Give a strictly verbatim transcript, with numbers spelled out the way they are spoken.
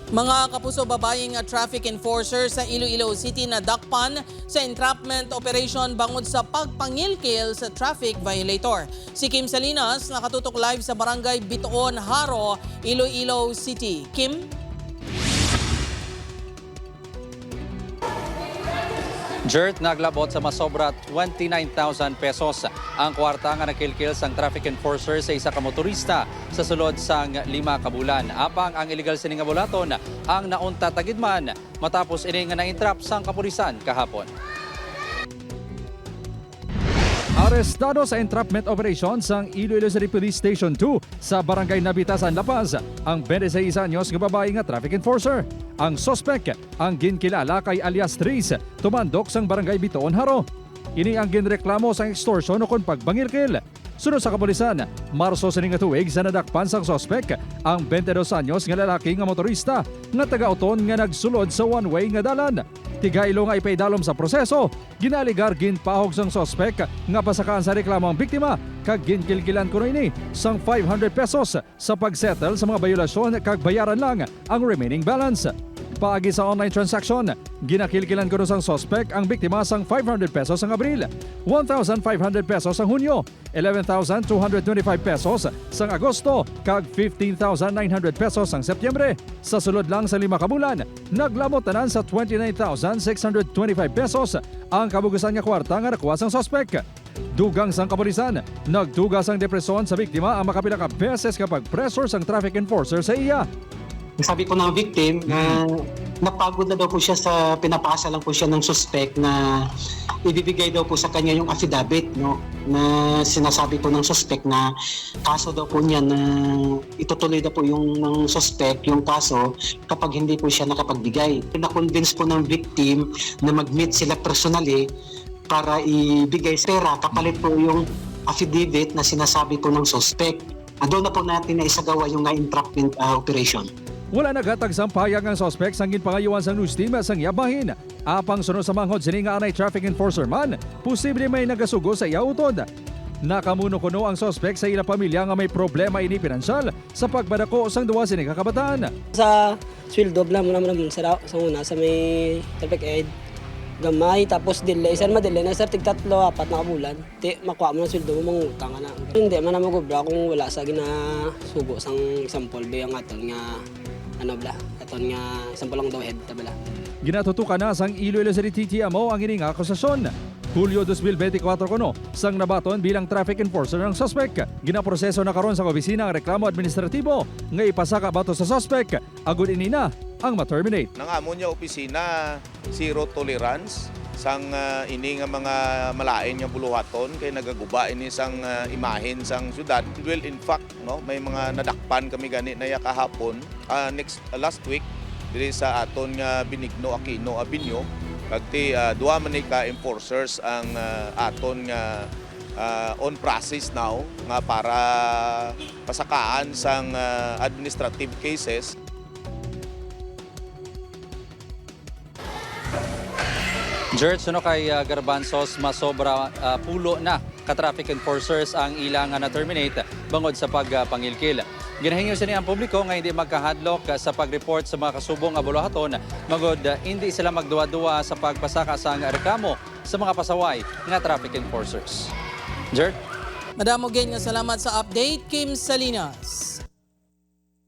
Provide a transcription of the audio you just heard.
Mga kapuso, babayi nga traffic enforcer sa Iloilo City nadakpan sa entrapment operation bangod sa pagpangilkil sa traffic violator. Si Kim Salinas nakatutok live sa Barangay Bitoon, Jaro, Iloilo City. Kim? Jert, naglabot sa masobra twenty-nine thousand pesos ang kwarta nga nakilkil sang traffic enforcer sa isa ka motorista sa sulod sang lima ka bulan. Apang ang illegal sini nga bulaton ang nauntat na gid man matapos ini nga na-entrap sang kapulisan kahapon. Arestado sa entrapment operation sang Iloilo City Police Station two sa Barangay Nabitasan, La Paz, ang twenty-six anyos nga babayi nga traffic enforcer. Ang suspek ang ginkilala kay alias Tris, tumandok sang Barangay Bitoon, Jaro. Ini ang ginreklamo sang extortion ukon pagpangilkil. Suno sa kapulisan, Marso sini nga tuig sa nadakpan sang suspek ang twenty-dos anyos nga lalaki nga motorista nga taga Oton nga nagsulod sa one-way nga dalan. Tigaylo nga ipaidalom sa proseso, ginaalegar ginpahog sang suspek nga pasakaan sa reklamo ang biktima kag ginkilkilan kuno ini sang five hundred pesos sa pag-settle sa mga bayolasyon kag bayaran lang ang remaining balance. Paagi sa online transaction, ginakilkilan kuno sang suspek ang biktima sang five hundred pesos sang Abril, one thousand five hundred pesos sang Hunyo, eleven thousand two hundred twenty-five pesos sang Agosto, kag fifteen thousand nine hundred pesos sang Setyembre. Sa sulod lang sa lima ka bulan, naglabot tanan sa twenty-nine thousand six hundred twenty-five pesos ang kabugasan nga kwarta nga nakuha sang suspek. Dugang sang kapulisan, nagdugang sang depresyon sa biktima ang makapila ka beses nga pag-pressure sang traffic enforcer sa iya. Sabi po ng victim na napagod na daw po siya sa pinapaasa lang po siya ng suspect na ibibigay daw po sa kanya yung affidavit, no, na sinasabi po ng suspect na kaso daw po niya na itutuloy daw po yung ng suspect yung kaso kapag hindi po siya nakapagbigay. Na-convince po ng victim na mag-meet sila personally para ibigay sa pera kapalit po yung affidavit na sinasabi po ng suspect. Ah, doon na po natin naisagawa yung nga entrapment, ah, operation. Wala naghatag sang pahayag ang suspek sang ginpangayuan sang news team sang iya bahin. Apang suno sa manghod sini nga anay traffic enforcer man, posible may nagasugo sa iya utod. Nakamuno kuno ang suspek sa ila pamilya nga may problema ini pinansyal sa pagpadako sang duha sini ka kabataan. Sa sweldo, bla mo naman sa, sa una, sa may traffic aid, gamay, tapos delay. Sir, madelay na, sir, tig tatlo, apat na kabulan. Ti, makuha mo na sweldo mo, mangutang ka na. Hindi man na magobra kung wala sa ginasugo sang example, be, ang aton nga, ano, bla, aton nga example ang daw head, ta, bla. Ginatutukan na sang Iloilo City T T M O ang ini nga akusasyon. Hulyo dos mil benti kwatro kuno, sang nabaton bilang traffic enforcer ang suspek. Ginaproseso na karon sa opisina ang reklamo administratibo nga ipasaka batok sa suspek, agud ini na ang ma-terminate. Nang amon nga opisina, zero tolerance sang, ah, ini nga mga malain nga buluhaton kay nagaguba ini sang, ah, imahen sang syudad. Well, in fact, no, may mga nadakpan kami gani na ya kahapon, ah, next, ah, last week diri sa aton nga Benigno Aquino Avenue. Kag ti, ah, duha man ni ka enforcers ang, ah, aton nga, ah, on process now nga para pasakaan sang, ah, administrative cases. Jert, suno kay, ah, Garbanzos, masobra, ah, pulo na ka traffic enforcers ang ila nga na-terminate bangod sa pagpangilkil. Ginahingyo sini ang publiko nga hindi magkahadlok sa pag-report sa mga kasubo nga buluhaton, bangod, ah, hindi sila magduwa-duwa sa pagpasaka sang reklamo sa mga pasaway nga traffic enforcers. Jert? Madamo gid nga salamat sa update, Kim Salinas.